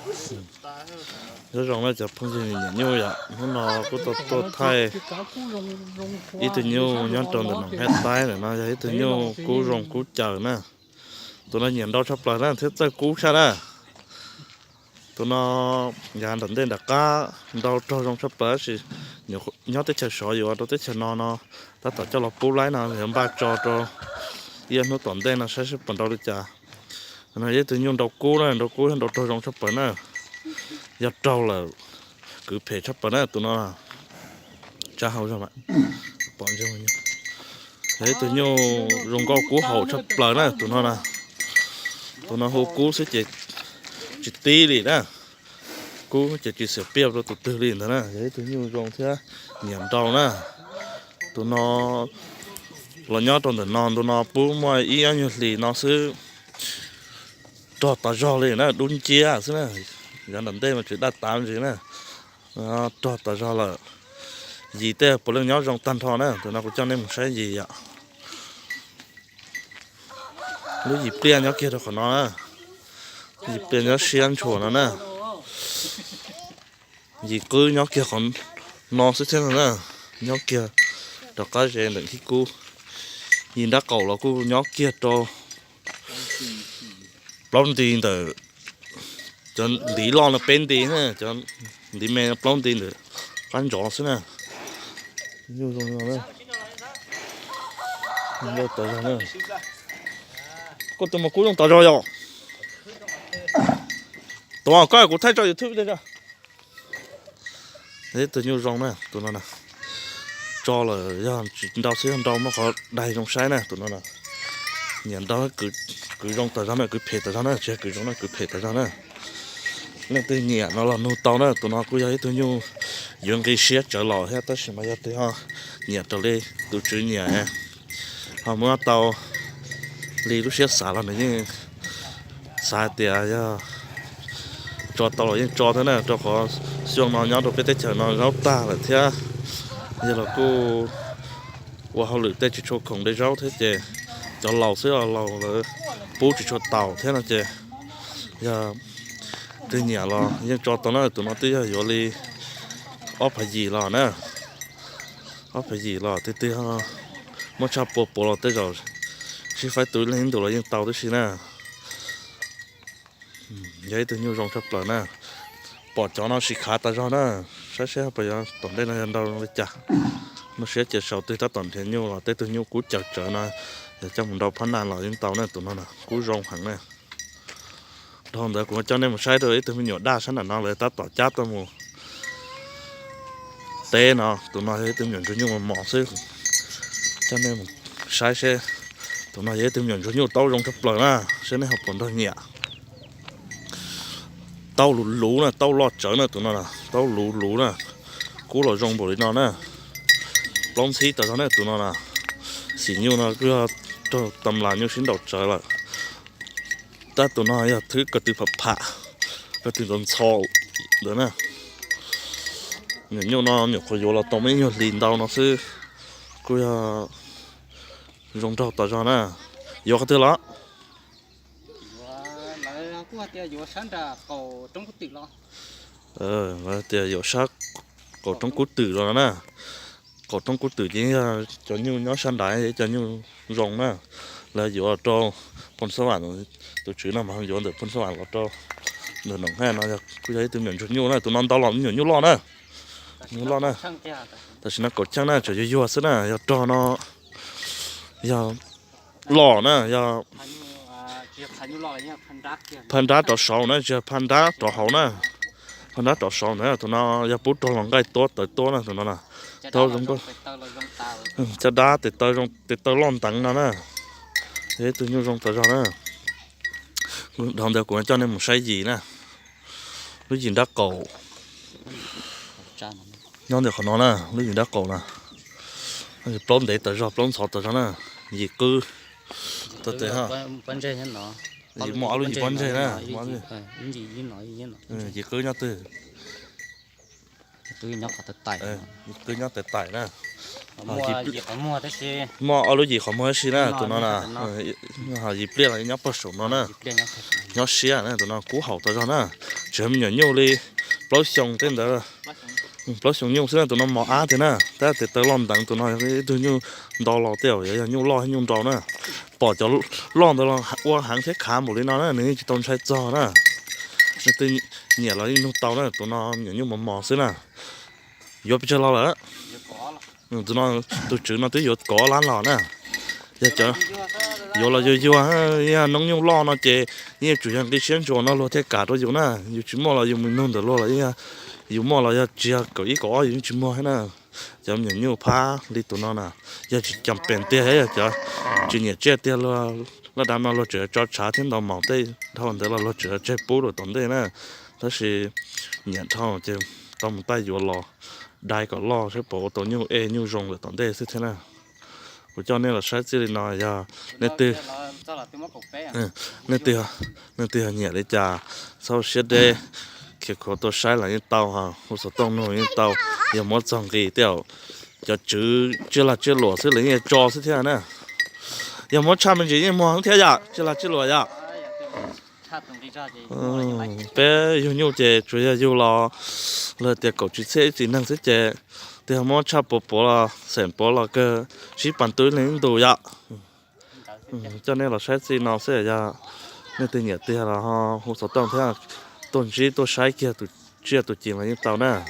Nyob zoo na cov phooj ywg nyiam nyuj yom, hnub no kuj tau tuaj thaij ib tug nyuj nyob rau ntawm Noom Haj Taib ntawm no, yog ib tug nyuj kub zoo kub caws na. Tus no nyiam nrau tshaj plaws na thiab txawj kub tshaj na. Tus no yav nram ntej nram qab nrau rog zoo tshaj plaws tab sis nyob teb chaws sov yuav rau teb chaws no no tab tom coj los pub laib no yuav npaj tso rau ib ob hnub tom ntej no saib seb puas nrau li cas. No yog ib tug nyuj nrau kub na, nrau kub nrau rog zoo tshaj plaws na. Yog raug lawm kwv phem tshaj plaws na tus no. Tsa hau zog mas pom ntsoog. Yog ib tug nyuj zoo nkauj kub haum tshaj plaws na tus no na. Tus no hu kub xwb ces tsis tib li na. Kub ces tsis xiam piaj rau tus twg li ntawd na. Yog ib tug nyuj zoo thiab nyiam nrau na. Tus no los nyob rau ntawm no, tus no pub muaj ib ob nyuag hlis no xwb rog tas zog li na, dub nciab xwb na. Yav nram ntej mas tsis daj tav ntsis na. Rog tas zog lawm. Yim tej puav leej nyob zoo tag nrho na, tus no kuv coj nej mus saib yim yom. Lub yim pliaj nyob kiag rau qhov no na. Yim pliaj nyob siab ntshua no na. Yim qwb nyob kiag qhov no xwb thiab no na. Nyob kiag rov qab ze ntawm khib kub. Yim nrab qaum los kuj nyob kiag rau plaub nti ntawm cov ntiv loj no peb nti, cov ntiv me plaub nti ntawm qab ntsov xwb na. Koj tus mas kub zoo tas zog yom. Tus koj kuv thaij tso YouTube. Ib tug nyuj zoo na tus no na. Tso lawm yog tsis nrau xwb, yog nrau muaj qhov dai zoo saib na tus no na. Nyiam nrau, kwv zoo tas zog na, kwv phem tas zog na, tsis yog kwv zoo na, kwv phem tas zog na. Leej twg nyiam no los nug tau na, tus no kuj yog ib tug nyuj yuav nqi siab tsawv los thiab tab sis mas yog tias ho nyiam raws li tus tswv nyiam ho muab tau li lub siab xav los nws yeej xav tias yog tso tau los yeej tso thiab na, rau qhov xyoo no nyob rau peb teb chaws no zaub tag lawm thiab. Yog los kuj ua hauj lwm tej tsis tshua khoom de zaub thiab ces cov laus xwb, laus lawv pub tsis tshua taus thiab no ces yog twg nyiam los yeej tso tau na. Tus no twb yog yuav li ob phav yim los na, ob phav yim los twb twb muab tshaj pua puav los tej zaum sib faib tus ib leeg ib ntus los yeej tau tib si na. Yog ib tug nyuj zoo tshaj plaws na. Pom cov no sim khav tas zog na, saib seb puas yog tom ntej no yog nrau li cas. Muaj siab cia sau twg tab tom nrhiav nyuj los tej tug nyuj kub caws tsawv no yog coj mus nrau phab naj los yeej tau na, tus no na kub zoo heev na. Dhau ntawd kuv coj nej mus saib rau ib tug me nyuam daj sab nram no lawv tab tom cab tuaj mus teb no, tus no yog ib tug me nyuam ntsuag nyuj mos mos xwb. Coj nej mus saib seb, tus no yog ib tug me nyuam ntsuag nyuj taub zoo tshaj plaws na, seb nej ho puas nrog nyiam. Taub luv luv na, taub loj tsawv na tus no na, taub luv luv na, kub los zoo npaum li no na. Plaub ntxhib tas zog na tus no na. Xim nyuj no kuj yog raug tam las nyuj sib nraum tsawv lawm. Tab tus no yog thwb ko tw pham pham, ko tw ntxhov ntxhov ntawd na. Nyuam nyuj no nyuam qhuav yuav los tau muaj ib nyuag hlis ntau no xwb, kuj yog zoo nraug tas zog na. Yuav qhov twg los? Lawv tias yuav sab qaum roob kub twm los na. Qaum roob kub twm ces yog cov nyuj nyob sab nrad, cov nyuj zoo na. Lawv yuav rau Phoos Xab Vam, tus tswv no mas yuav ntawm Phoos Xab Vam los rau ntawm Noom Haj no, kuj yog ib tug me nyuam ntsuag nyuj na, tus no ntau los me nyuam nyuj loj na. Nyuj loj na. Tam sim no kaum cheej na, tseem yuag yuag xwb na, yog rog no yog loj na, yog phaj nrab rov saud na, tsis yog phaj nrab rov hauv na. Phaj nrab rov saud na, tus no yog pub rog los nqaij tuab tawv tuab na, tus no na. Taub zoo nkauj, caj dab tes taw zoo, tes taw loj nteev no na. Yog ib tug nyuj zoo tas zog na. Dhau ntawd kuv coj nej mus saib yim na. Lub yim nrab qaum nyob ntawm qhov no na, lub yim nrab qaum na. Plaub ntev tas zog, plaub ntxhov tas zog na. Yim qwb tau tes ha. Muaj ob lub yim pob ntseg na. Yim qwb nyob twg? Yim qwb nyob tes tais na. Muaj ob lub yim qhov muag tab sis na, tus no na. Ho yim pliaj los nyob pog saum no na. Nyob siab na, tus no kub haum tas zog na. Tsis yog me nyuam nyuj li, plaub xyoo tej ntawd, plaub xyoo nyuj xwb na. Tus no mos ab tiag na, tab sis taw loj nteev. Tus no ib tug nyuj ntau los tej zaum yog nyuj loj nyuj nrau na. Pom cov loj ntawd los ua heev thiab khav npaum li no na, nws yeej tsis tau ntshai txog na. Leej twg nyiam los yeej nug tau na, tus no me nyuam nyuj mos mos xwb na. Yuav pes tsawg los lawm? Tus no, tus tswv no twb yuav kaum lab los na. Yog cov yuav los yuag yuag, yog noob nyuj loj no ces yeej yuav tsum yog nqi siab ntsuas no luag thiaj kam rau yus na. Yus tsis muaj los yus mus nug ntawm luag los, yus muaj los yog tsis yog kaum ib kaum ob yus yeej tsis muag thiab na. Cov me nyuam nyuj phab li tus no na, yog tsis cam pem tiag, yog cov tsis nyiam tsiaj tiag, laj dab no luag tseem tso tshav thiab ntaus maum tej dhau ntawd los luag tseem tseg pub rau tom ntej na. Tab sis nyiam dhau ces tau mus taij yuav los dai kom loj saib puas ua tau nyuj ej nyuj zoo lawm tom ntej xwb thiab na. Kuv coj nej los saib txij li no, yog nej twg, nej twg, nej twg yog nyiam li cas, txhob siab deb, khiav khuav tuaj saib los yeej tau, hu xov tooj nug yeej tau. Yog muab txog nqi tej zaum cov tswv tsiaj lag tsiaj luam xwb lawv yeej tso xwb thiab na. Yog muab tshaj me ntsis yeej muag thiab yom, tsiaj lag tsiaj luam yom. Peb yug nyuj ces tsuas yog yug los, lawv tias kaum tsib txhiab ib txhis neeg xwb ces twb yog muab tshaj puas puav los xeem puav los kawg, sib pas tu ib leeg ib ntus yom. Coj nej los saib txij no xwb, yog nej twg nyiam tiag los ho hu xov tooj thiab, tuaj ntsib tuaj saib kiag tus tsiaj tus ci los yeej tau na.